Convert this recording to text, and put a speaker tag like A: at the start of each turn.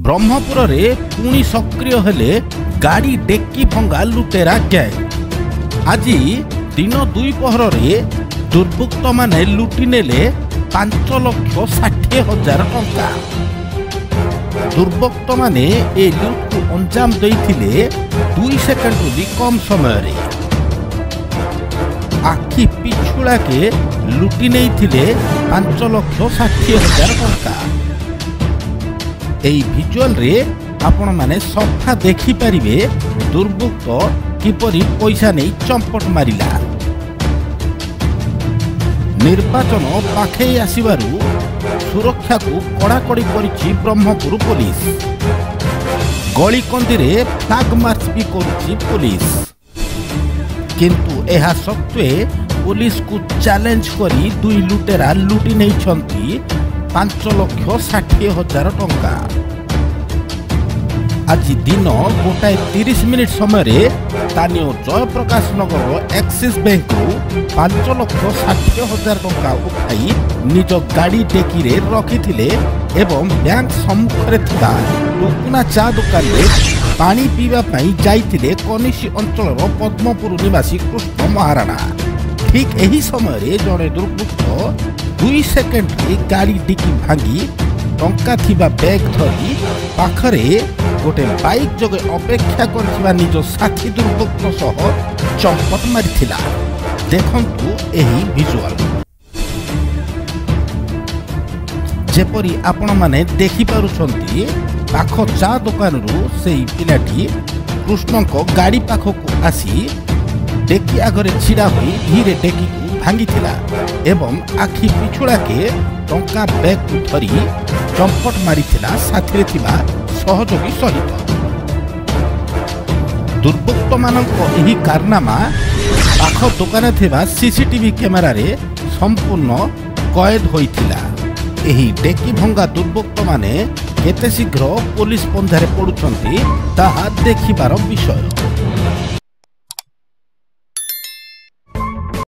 A: ବ୍ରହ୍ମପୁରରେ ପୁଣି ସକ୍ରିୟ ହେଲେ ଗାଡ଼ି ଡେକି ଭଙ୍ଗା ଲୁଟେରା ଗ୍ୟାଙ୍ଗ। ଆଜି ଦିନ ଦ୍ୱିପହରରେ ଦୁର୍ବୃତ୍ତମାନେ ଲୁଟି ନେଲେ 5,60,000 ଟଙ୍କା। ଦୁର୍ବୃତ୍ତମାନେ ଏ ଲୁଟ୍କୁ ଅଞ୍ଜାମ ଦେଇଥିଲେ 2 ସେକେଣ୍ଡରୁ ବି କମ୍ ସମୟରେ। ଆଖି ପିଛୁଳାକେ ଲୁଟି ନେଇଥିଲେ 5,60,000 ଟଙ୍କା। ଏହି ଭିଜୁଆଲରେ ଆପଣମାନେ ସଫା ଦେଖିପାରିବେ ଦୁର୍ବୃତ୍ତ କିପରି ପଇସା ନେଇ ଚମ୍ପଟ ମାରିଲା। ନିର୍ବାଚନ ପାଖେଇ ଆସିବାରୁ ସୁରକ୍ଷାକୁ କଡ଼ାକଡ଼ି କରିଛି ବ୍ରହ୍ମପୁର ପୋଲିସ। ଗଳିକନ୍ଦିରେ ଫ୍ଲାଗ ମାର୍ଚ୍ଚ ବି କରୁଛି ପୋଲିସ। କିନ୍ତୁ ଏହା ସତ୍ତ୍ୱେ ପୋଲିସକୁ ଚ୍ୟାଲେଞ୍ଜ କରି ଦୁଇ ଲୁଟେରା ଲୁଟି ନେଇଛନ୍ତି 5,60,000 ଟଙ୍କା। ଆଜି ଦିନ 1:30 ସମୟରେ ସ୍ଥାନୀୟ ଜୟପ୍ରକାଶ ନଗରର ଆକ୍ସିସ୍ ବ୍ୟାଙ୍କରୁ 5,60,000 ଟଙ୍କା ଉଠାଇ ନିଜ ଗାଡ଼ି ଡେକିରେ ରଖିଥିଲେ ଏବଂ ବ୍ୟାଙ୍କ ସମ୍ମୁଖରେ ଥିବା ଟୁକୁନା ଚା ଦୋକାନରେ ପାଣି ପିଇବା ପାଇଁ ଯାଇଥିଲେ କନିଷି ଅଞ୍ଚଳର ପଦ୍ମପୁର ନିବାସୀ କୃଷ୍ଣ ମହାରାଣା। ଠିକ୍ ଏହି ସମୟରେ ଜଣେ ଦୁର୍ବୃତ୍ତ 2 ସେକେଣ୍ଡରେ ଗାଡ଼ି ଡିକି ଭାଙ୍ଗି ଟଙ୍କା ଥିବା ବ୍ୟାଗ୍ ଧରି ପାଖରେ ଗୋଟେ ବାଇକ୍ ଯୋଗେ ଅପେକ୍ଷା କରିଥିବା ନିଜ ସାଥୀ ଦୁର୍ବୃତ୍ତ ସହ ଚମ୍ପଟ ମାରିଥିଲା। ଦେଖନ୍ତୁ ଏହି ଭିଜୁଆଲ। ଯେପରି ଆପଣମାନେ ଦେଖିପାରୁଛନ୍ତି, ପାଖ ଚା ଦୋକାନରୁ ସେଇ ପିଲାଟି କୃଷ୍ଣଙ୍କ ଗାଡ଼ି ପାଖକୁ ଆସି ଡେକି ଆଗରେ ଛିଡ଼ା ହୋଇ ଧୀରେ ଡେକିକୁ ଭାଙ୍ଗିଥିଲା ଏବଂ ଆଖି ପିଛୁଳାକେ ଟଙ୍କା ବ୍ୟାଗକୁ ଧରି ଚମ୍ପଟ ମାରିଥିଲା ସାଥିରେ ଥିବା ସହଯୋଗୀ ସହିତ। ଦୁର୍ବୃତ୍ତମାନଙ୍କ ଏହି କାରନାମା ପାଖ ଦୋକାନରେ ଥିବା ସିସିଟିଭି କ୍ୟାମେରାରେ ସମ୍ପୂର୍ଣ୍ଣ କଏଦ ହୋଇଥିଲା। ଏହି ଡେକି ଭଙ୍ଗା ଦୁର୍ବୃତ୍ତମାନେ କେତେ ଶୀଘ୍ର ପୋଲିସ ପଞ୍ଝାରେ ପଡୁଛନ୍ତି ତାହା ଦେଖିବାର ବିଷୟ।